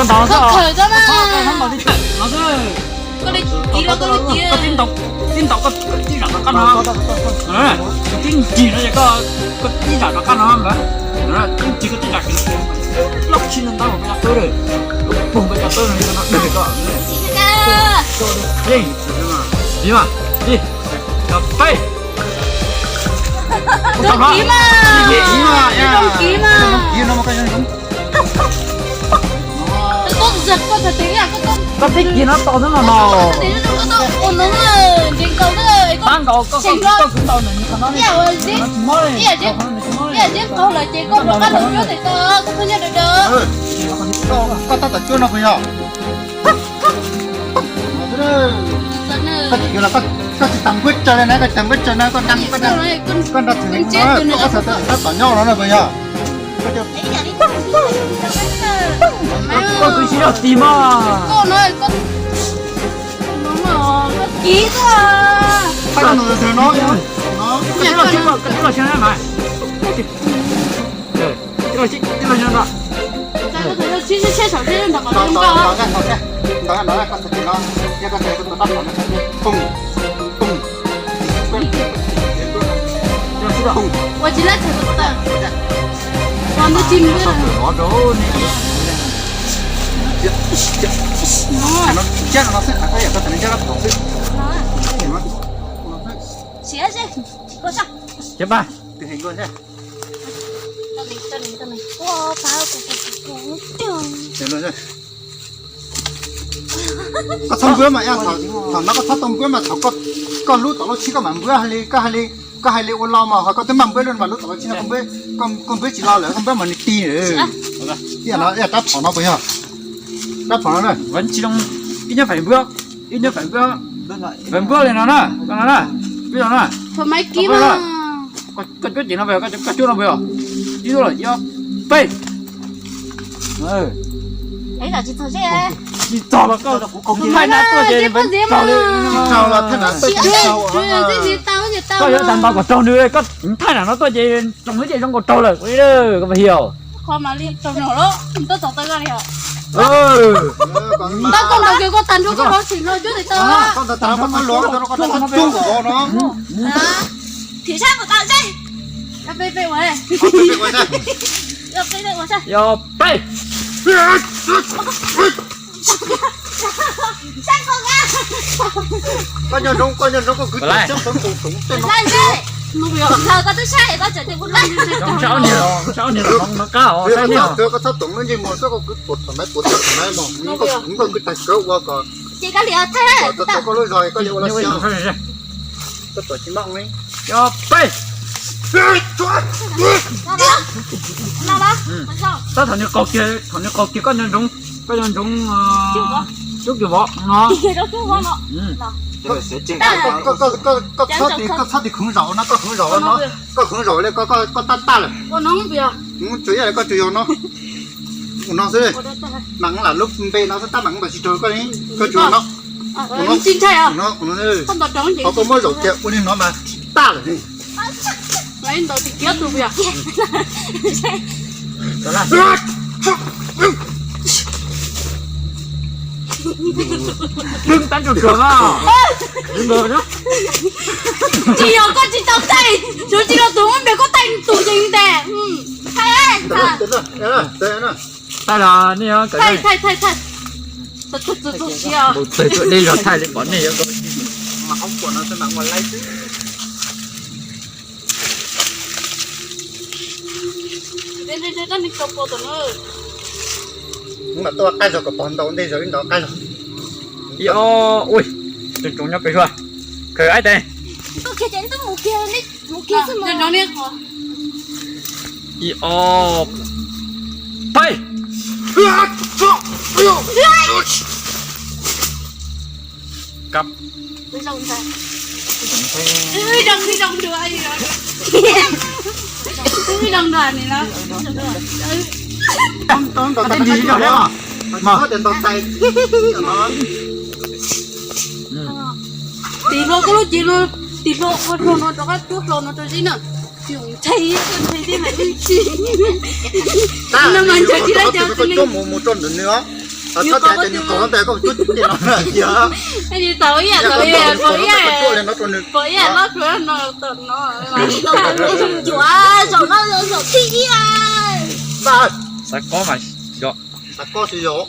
Koj ntaus khaws tau na. Koj tib ntaus, tib ntaus koj tib zam rov qab no. Koj tib ncig no ces koj tib zam rov qab no npawg. Tib ncig koj tib zam, loj tshij no ntau koj cov tub lawm. Pug koj cov tub no no dawg koj. Ib, ib, peb. Kiv mas, kiv mas, kiv mas. Koj tib kiag no tau xwb no no. Pab nkaus koj, koj kwv ntaus nws qhov no. Koj tab tom cuab no puas yog? Koj tsis tas npuab tsaws li na, koj tsis tas npuab tsaws na, koj nrog txhim, koj txhim tab tom nyob no na puas yog? Koj kwv tsis yog txiv mas. Kiv koj. Ua tsis lab txhais tus ko taw. Ua ntu tsis npwb lawm. Siab xwb, koj txhais nws ncaj koj thaum xwb. Siab xwb, koj sab. Siab pab. Koj txhob npwb mas, thaum no koj txhob tau npwb mas thaum koj, koj lub tom lub tshib koj mam npwb hais li, koj hais li, koj hais li ua lo mas ho koj twb mam npwb lub mas lub tom lub tshib no koj npwb, koj npwb tsis lo lawm koj npwb mas nws ti lawm. Ib yam no, ib yam rab phom no puas yog? Rab phom no na. Ib nyob feem npwb, ib nyob feem npwb, feem npwb li no na, koj no na, pib no na. Koj cuab ces no, koj cuab no puas yog? Ib lub los ib ob peb. Tsis txog los koj thaij na tuaj ces txog li. Koj yuav tas ntaus kom raug nws, koj thaij na no tuaj ces tsoom lub ces zoo nkaus raug lawm, koj mas hi. Thim sab kom tau seb. Yog peb. Koj nyob zoo, koj nyob zoo, koj kwv tij tseeb peev koom toom tej no. Koj txhob toom lub ntsej muag xwb, koj kwv tuam thaum nai tuam thaum nai mog, koj kwv tag kawg ua kom tau koj lub zog koj li ua los xyov. Koj tuam tsis maj li. Yog peb. Tab thaum nws qaug kiag, thaum nws qaug kiag koj nco ntsoov, koj nco ntsoov cub kiag vov no. Koj txhob tim khoov zaum no, koj khoov zaum no, koj khoov zaum li koj tab tag lawm. Tsuas yog li koj tsuas yog no. Ua no xwb, mam lam lub npe no xwb tab mam npam tsis raug koj li, koj tsuas no. Ho koj muab zaum kiag ua li no mas tag lawm. Tab tsuas tsuag no. Tsis yog koj tsis tau taij, tsuav tsis los tus muab npe koj taij tus yees tes. Taij los nej thaij, thaij, thaij, thaij. Mus txawg tuaj deb zog thaij li pom nej yuav mas qhov kuam no xwb mas ua laib xwb. Mus mam tuaj qaij zog kom pog ntaus ntej zog ib ntaus qaij zog. Ib ob, ui, tsoom tsoom nyob pem suab, khaws aib tes. Ib ob, peb. Kab. Tim hlo koj lub cev no, tim hlo ua hlo no rov qab cuab hlo no rau zib na. Nthe, nthe thiab mas wb tsis. No mas ntshe tsis laib cov mus mus rau ntawm nws os. Thaum ib yam, thaum ib yam, thaum ib yam, thaum ib yam no rau nws. Pom ib yam no rau no, thaum no, cuav zaum no zaum thib ib. Xav kob mas yog. Xav kob tsis yog.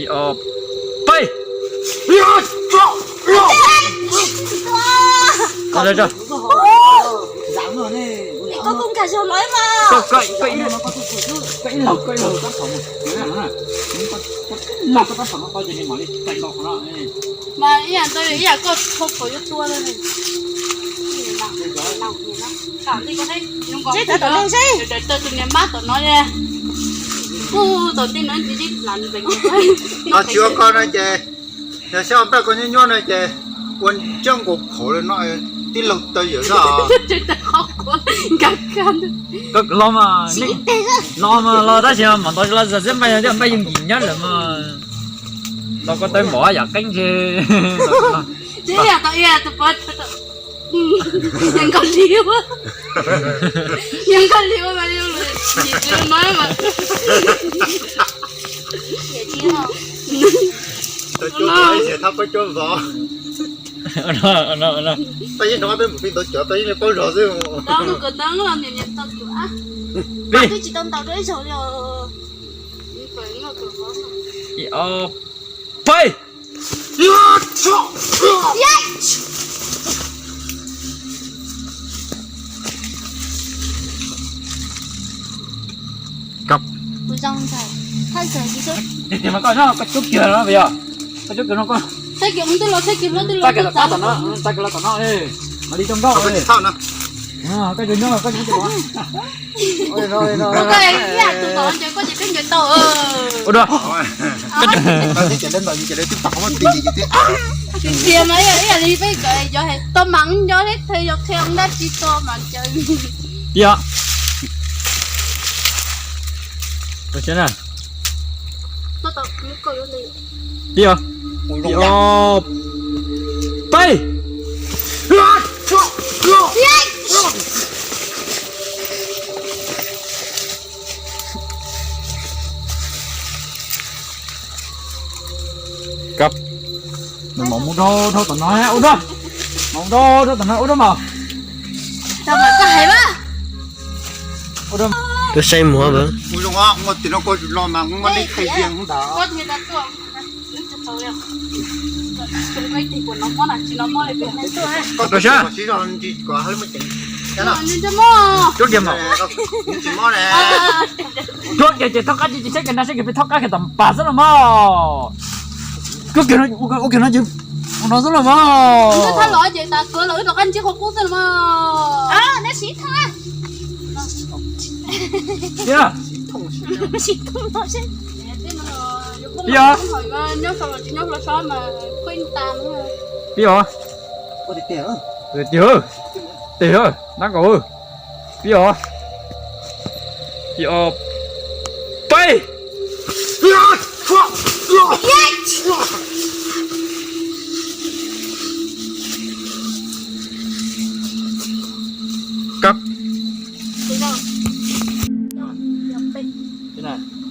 Ib ob peb. Koj, koj, koj, koj ib laug, koj ib laug tab tom mus. Koj ib laug koj tab tom no tau ces nws mam li txais nkaus qhov no. Mas ib yam ntawd, ib yam koj thau qhov yuav tua lawm. Tawm tus niag mab tom no, kuj tom ntej no tsis lav npees. Tsis ua koj no ces, yog saib ua npaj koj nyuaj nyuaj no ces ua tsiab nkaus qhauv li no, tij laug taw yawm zoj. Los mas, los mas los tab sis mas mam ntov los zam xib npaj, npaj yeej nkim nyab lawm mas. Los koj tawb npaum yam qeeb ntshe. Yog nkauj li ua, yog nkauj li ua mas yus nkim tsis no mas. Thab pab cuab vov. Tau yeej no peb mus pib ntau cuav, tau yeej paub zog xwb. Tau mus kom tau los niam niam tau cuav. Peb twb tsis tau ntaus rau ib zaug li os. Ib ob peb. Koj, tiag tiag mas koj, koj cuab kiag no, yog koj cuab kiag no koj, txaj kiag tom qab tom no, txaj kiag los tom no, mam li zoo nkauj. Koj tus nyob, koj tus nyob. Koj ib yam tus tom ncaws koj ces twb ncaws tau. Ua dua. Tiag mas ib yam li peb cov yog tau mas nco thiab, yog qhia dab tsi tau mas ncaws. Tiag. Tiag. Tiag. Peb. Koj, nws mam mus dhau dhau tom no ua dua. Mam mus dhau dhau tom no ua dua mas. Koj saib muag. Mus zoo, mus tim no koj tsis los mas muaj li qhia ntawd. Koj tus siab. Cuab kiag mas. Cuab kiag ces thoj qab, ces saib kiag na, saib kiag peb thoj qab kiag tom pas xwb los mas. Cuab kiag no, ua kiag no ces ua no xwb los mas. Thaj los ces tas tuav los wb rov qab ntsib qhov qub xwb los mas. Neb sib thaj. Tiag. Sib thaj. Tiag. Pib os. Tiag. Tes, nab nkaus. Pib os. Pib os. Peb. Koj.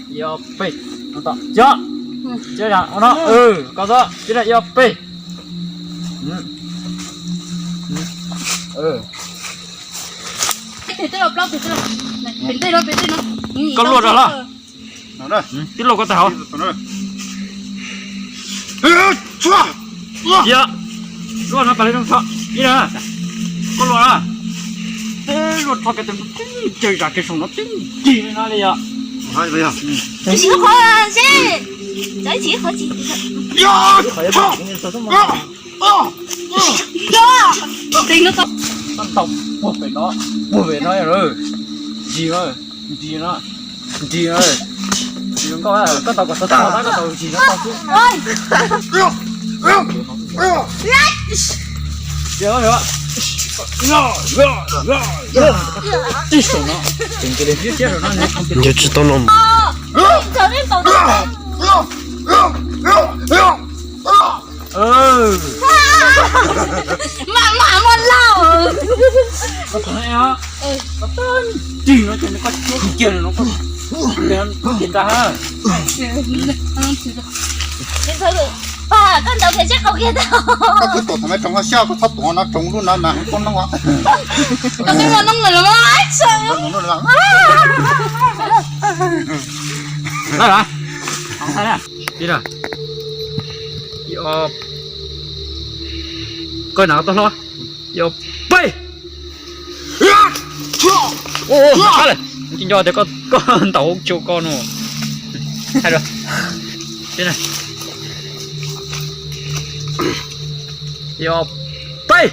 Ib ob peb. Cov, cov no, koj xwb, ib ob peb. Koj luaj rau lawm. Tib luaj koj tag hauv. Cia, luaj no pas li no tso. Ib na, koj luaj na. Luaj tso kiag tus no tib ncaws zam kiag saum no tib ncig li no li yom. Koj tau puag pem no, puag pem no, ntsis no, ntsis no, ntsis no, koj tau kom tau tag koj tau ntsis no tau xwb. Tib saum no, ncaws tsis tau no. Mas mas muaj lauj. Koj tau ne, koj tau ntsis no ces nws koj cuab kiag no koj. Koj ntaus kiag seb qau kiag tau. Koj twb tuam thaum no roos xyaj, koj txhob tuam no roos lub no mas koj noj. Koj twb muaj noob lawm los mas. Koj na toj hlob. Ib ob peb. Ua, ua, qab lawm. Tsis nco tias koj ntaus tsu koj no. Hais rau. Ib ob peb.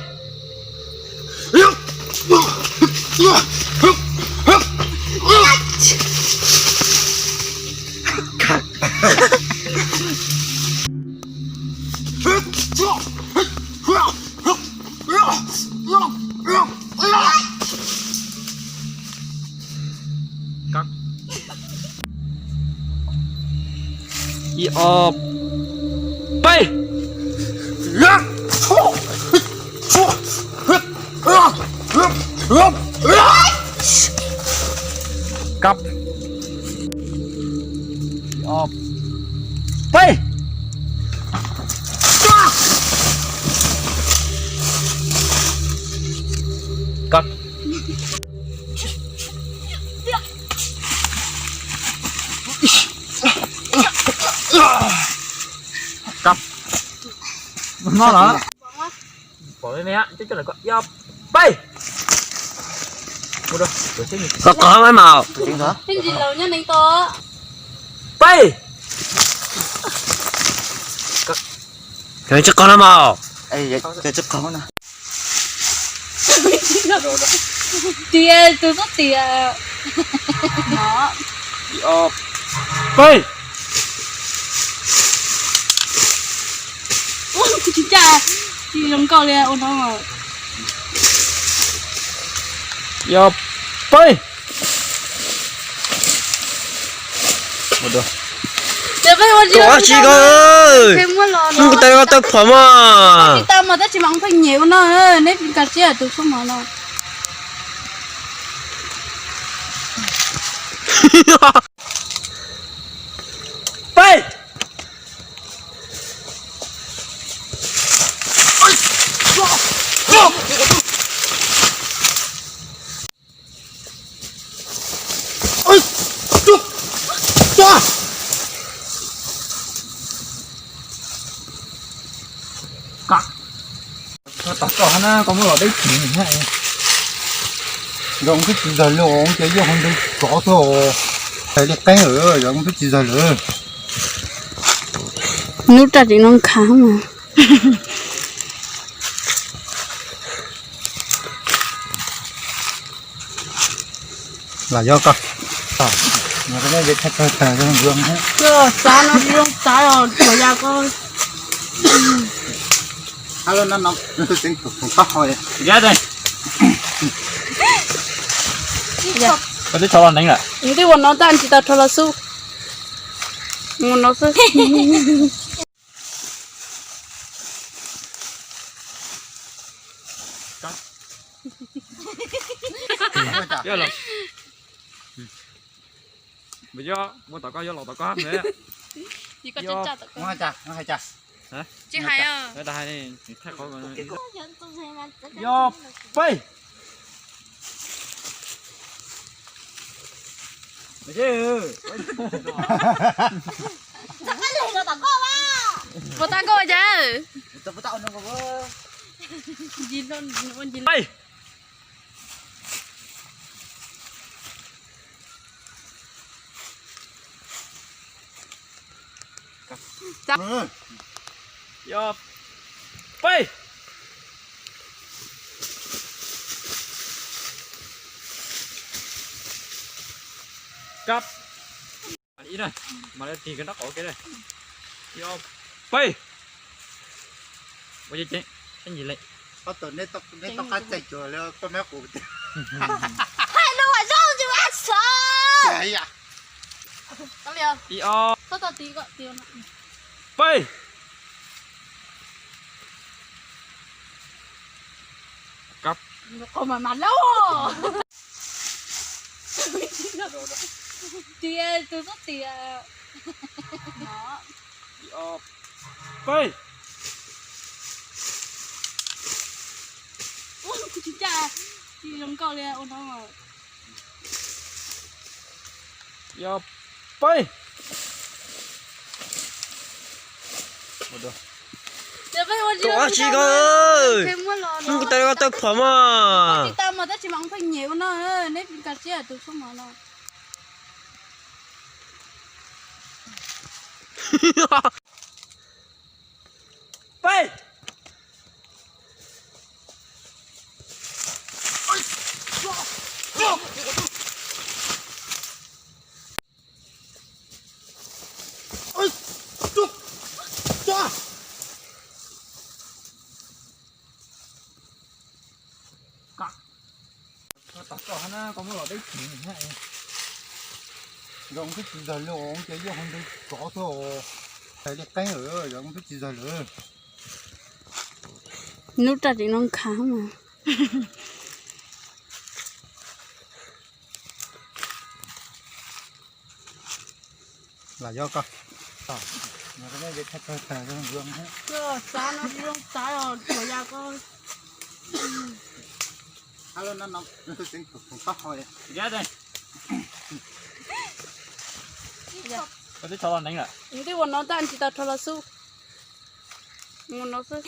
Ib ob peb. Kab. Ib ob peb. Kab. Kab. Mob lawm. Pom me me, coj coj lawm, koj ib ob peb. Koj qhov mas. Peb. Tsis qhov no mas. Tias tus tub tias no. Peb. Tsis cas, tsis zoo nkauj li ua no. Yog peb. Ces peb ua tsis, ua tsis ko. Mus tau ko tau phom mas. Tsis tau mas tab sis mas pheej nyem ua no, neb ka siab tus xub mos no. Peb. Tom koj na, koj muab los deb tsis na. Zoo twb tsis zag lawm, ces yog hauv ntawd tsov xwb. Hais li qeeb lawm, zoo twb tsis zag lawm. Nub raj dim no nkhav mas. Los yog koj. Xav no tsis zoo xav os, tsuas yog koj. Koj twb tso los neeb lawm. Twb ua no tag tsis tau rho los xub. Mus no xwb. Yog los, yog mus tom koj, yog los tom koj. Tsis hais. Yog peb. Puas tau nkauj cas? Peb. Yog peb. Kab. Ib na, mas tig koj nraub qaum ke. Yog peb. Ua ceev ceev, ib ntsis li. Ob tug neb toj qab txaij cuag li koj nab qus tiag. Hais lus zoo tsis ua xov. Ib ob peb. Kab. Qau mas mas lauj. Tias tus xub tias. Peb. Tsis cas, tsis zoo nkauj li ua no. Yog peb. Tus ab tsi ko, mus kuv tas ko taw phom mas. Tsis tau mas tab sis mas ua pheej nyem ua no, neb pis kas siab tus xub mos no. Peb. Tom koj na, koj muab los deb tsis na. Zoo twb tsis zag li, ces yog hauv ntawd tsov xwb. Hais li qeeb lawm, zoo twb tsis zag lawm. Nub raj tseem no nkhav mas. Lam yog ko. Xav no tsis zoo xav os, tsuas yog ko. Twb ua no tag tsis tau rho los xub. Mus no xwb.